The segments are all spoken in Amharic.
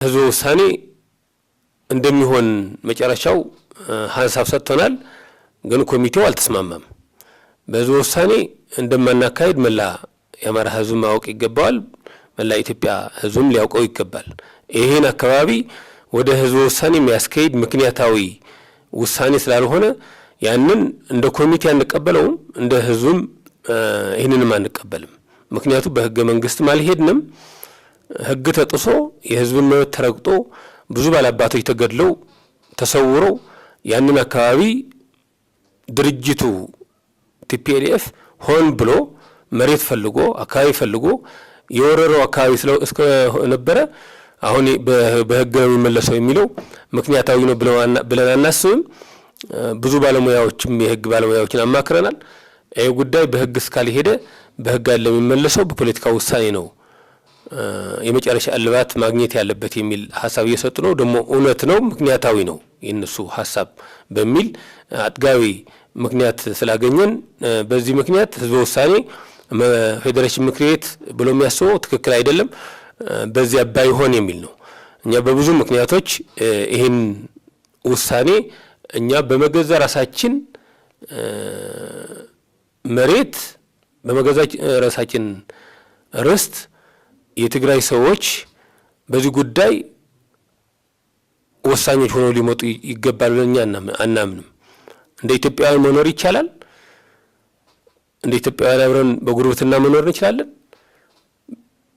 ህዝበ ውሳኔ እንደሚሆን መጨረሻው ሀሳብ ሰጥቶናል። ግን ኮሚቴው አልተስማማም። በህዝበ ውሳኔ እንደማናካሄድ መላ የአማራ ህዝብ ማወቅ ይገባዋል። መላ ኢትዮጵያ ህዝብም ሊያውቀው ይገባል። ይህን አካባቢ ወደ ህዝበ ውሳኔ የሚያስካሄድ ምክንያታዊ ውሳኔ ስላልሆነ ያንን እንደ ኮሚቴ አንቀበለውም፣ እንደ ህዝብም ይህንንም አንቀበልም። ምክንያቱ በህገ መንግስትም አልሄድንም። ህግ ተጥሶ የህዝብን መብት ተረግጦ ብዙ ባላባቶች ተገድለው ተሰውረው ያንን አካባቢ ድርጅቱ TPLF ሆን ብሎ መሬት ፈልጎ አካባቢ ፈልጎ የወረረው አካባቢ እስከነበረ አሁን በህግ ነው የሚመለሰው የሚለው ምክንያታዊ ነው ብለን አናስብም። ብዙ ባለሙያዎችም የህግ ባለሙያዎችን አማክረናል። ይህ ጉዳይ በህግ እስካልሄደ በህግ አይደለም የሚመለሰው፣ በፖለቲካ ውሳኔ ነው የመጨረሻ እልባት ማግኘት ያለበት የሚል ሀሳብ እየሰጡ ነው። ደግሞ እውነት ነው፣ ምክንያታዊ ነው የእነሱ ሀሳብ በሚል አጥጋቢ ምክንያት ስላገኘን በዚህ ምክንያት ህዝበ ውሳኔ ፌዴሬሽን ምክር ቤት ብሎ የሚያስበው ትክክል አይደለም፣ በዚያ ባይሆን የሚል ነው። እኛ በብዙ ምክንያቶች ይህን ውሳኔ እኛ በመገዛ ራሳችን መሬት በመገዛ ራሳችን ርስት የትግራይ ሰዎች በዚህ ጉዳይ ወሳኞች ሆነው ሊመጡ ይገባል ብለን እኛ አናምንም። እንደ ኢትዮጵያውያን መኖር ይቻላል። እንደ ኢትዮጵያውያን አብረን በጉርብትና መኖር እንችላለን።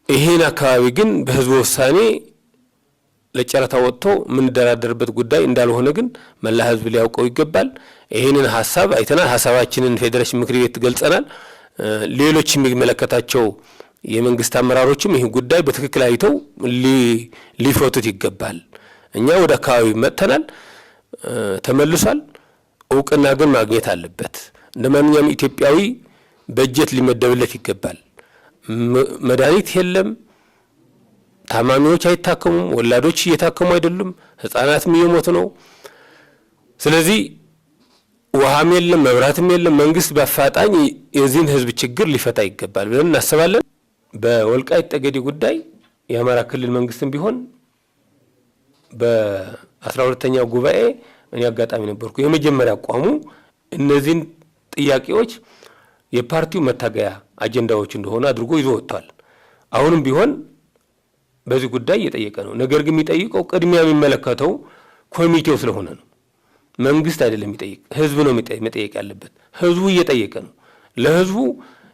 ይሄን አካባቢ ግን በህዝበ ውሳኔ ለጨረታ ወጥቶ የምንደራደርበት ጉዳይ እንዳልሆነ ግን መላ ህዝብ ሊያውቀው ይገባል። ይህንን ሀሳብ አይተናል። ሀሳባችንን ፌዴሬሽን ምክር ቤት ገልጸናል። ሌሎች የሚመለከታቸው የመንግስት አመራሮችም ይህን ጉዳይ በትክክል አይተው ሊፈቱት ይገባል። እኛ ወደ አካባቢ መጥተናል፣ ተመልሷል። እውቅና ግን ማግኘት አለበት። እንደ ማንኛውም ኢትዮጵያዊ በጀት ሊመደብለት ይገባል። መድኃኒት የለም። ታማሚዎች አይታከሙም። ወላዶች እየታከሙ አይደሉም። ህጻናትም እየሞቱ ነው። ስለዚህ ውሃም የለም፣ መብራትም የለም። መንግስት በአፋጣኝ የዚህን ህዝብ ችግር ሊፈታ ይገባል ብለን እናስባለን። በወልቃይት ጠገዴ ጉዳይ የአማራ ክልል መንግስትም ቢሆን በ12ኛው ጉባኤ እኔ አጋጣሚ ነበርኩ። የመጀመሪያ አቋሙ እነዚህን ጥያቄዎች የፓርቲው መታገያ አጀንዳዎች እንደሆኑ አድርጎ ይዞ ወጥቷል። አሁንም ቢሆን በዚህ ጉዳይ እየጠየቀ ነው። ነገር ግን የሚጠይቀው ቅድሚያ የሚመለከተው ኮሚቴው ስለሆነ ነው። መንግስት አይደለም የሚጠይቅ፣ ህዝብ ነው መጠየቅ ያለበት። ህዝቡ እየጠየቀ ነው። ለህዝቡ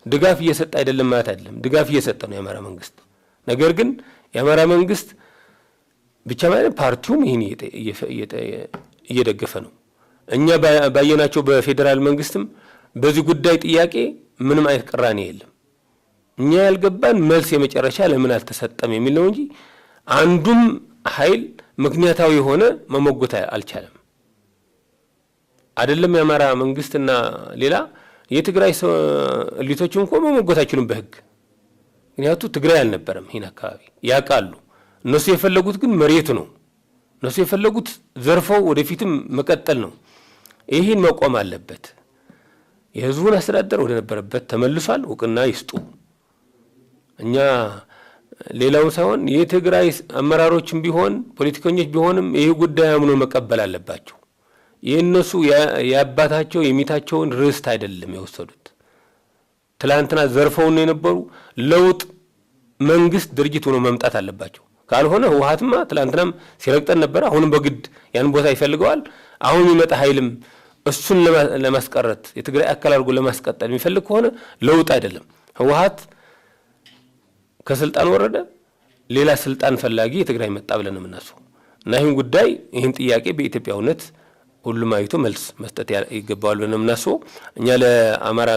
ድጋፍ እየሰጠ አይደለም ማለት አይደለም። ድጋፍ እየሰጠ ነው የአማራ መንግስት። ነገር ግን የአማራ መንግስት ብቻ ማለት ፓርቲውም ይህን እየደገፈ ነው። እኛ ባየናቸው በፌዴራል መንግስትም በዚህ ጉዳይ ጥያቄ ምንም አይነት ቅራኔ የለም። እኛ ያልገባን መልስ የመጨረሻ ለምን አልተሰጠም የሚል ነው እንጂ አንዱም ኃይል ምክንያታዊ የሆነ መሞጎት አልቻለም። አይደለም የአማራ መንግስትና ሌላ የትግራይ እሊቶች እንኳ መሞጎት አይችሉም በህግ። ምክንያቱ ትግራይ አልነበረም ይህን አካባቢ ያውቃሉ። እነሱ የፈለጉት ግን መሬቱ ነው። እነሱ የፈለጉት ዘርፈው ወደፊትም መቀጠል ነው። ይህን መቆም አለበት። የህዝቡን አስተዳደር ወደ ነበረበት ተመልሷል። እውቅና ይስጡ። እኛ ሌላውን ሳይሆን የትግራይ አመራሮችም ቢሆን ፖለቲከኞች ቢሆንም ይህ ጉዳይ አምኖ መቀበል አለባቸው። የእነሱ የአባታቸው የሚታቸውን ርስት አይደለም የወሰዱት። ትላንትና ዘርፈውን ነው የነበሩ። ለውጥ መንግስት ድርጅት ሆኖ መምጣት አለባቸው። ካልሆነ ህወሓትማ ትላንትናም ሲረግጠን ነበረ። አሁንም በግድ ያን ቦታ ይፈልገዋል። አሁን የሚመጣ ኃይልም እሱን ለማስቀረት የትግራይ አካል አድርጎ ለማስቀጠል የሚፈልግ ከሆነ ለውጥ አይደለም። ህወሓት ከስልጣን ወረደ፣ ሌላ ስልጣን ፈላጊ የትግራይ መጣ ብለን ነው የምናስበው። እና ይህን ጉዳይ ይህን ጥያቄ በኢትዮጵያዊነት ሁሉም አይቶ መልስ መስጠት ይገባዋል ብለን ነው የምናስበው። እኛ ለአማራ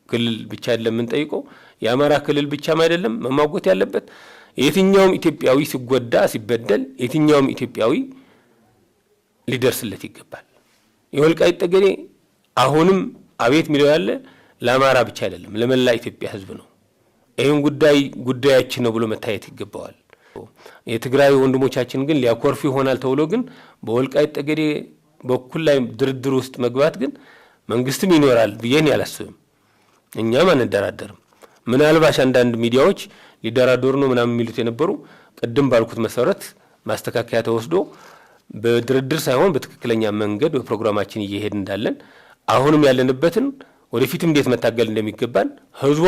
ክልል ብቻ አይደለም የምንጠይቀው፣ የአማራ ክልል ብቻም አይደለም መሟጎት ያለበት። የትኛውም ኢትዮጵያዊ ሲጎዳ ሲበደል፣ የትኛውም ኢትዮጵያዊ ሊደርስለት ይገባል። የወልቃይት ጠገዴ አሁንም አቤት የሚለው ያለ ለአማራ ብቻ አይደለም፣ ለመላ ኢትዮጵያ ሕዝብ ነው። ይህን ጉዳይ ጉዳያችን ነው ብሎ መታየት ይገባዋል። የትግራይ ወንድሞቻችን ግን ሊያኮርፉ ይሆናል ተብሎ ግን በወልቃይት ጠገዴ በኩል ላይ ድርድር ውስጥ መግባት ግን መንግስትም ይኖራል ብዬን አላስብም። እኛም አንደራደርም። ምናልባሽ አንዳንድ ሚዲያዎች ሊደራደሩ ነው ምናምን የሚሉት የነበሩ ቅድም ባልኩት መሰረት ማስተካከያ ተወስዶ በድርድር ሳይሆን በትክክለኛ መንገድ በፕሮግራማችን እየሄድ እንዳለን፣ አሁንም ያለንበትን፣ ወደፊትም እንዴት መታገል እንደሚገባን ህዝቡ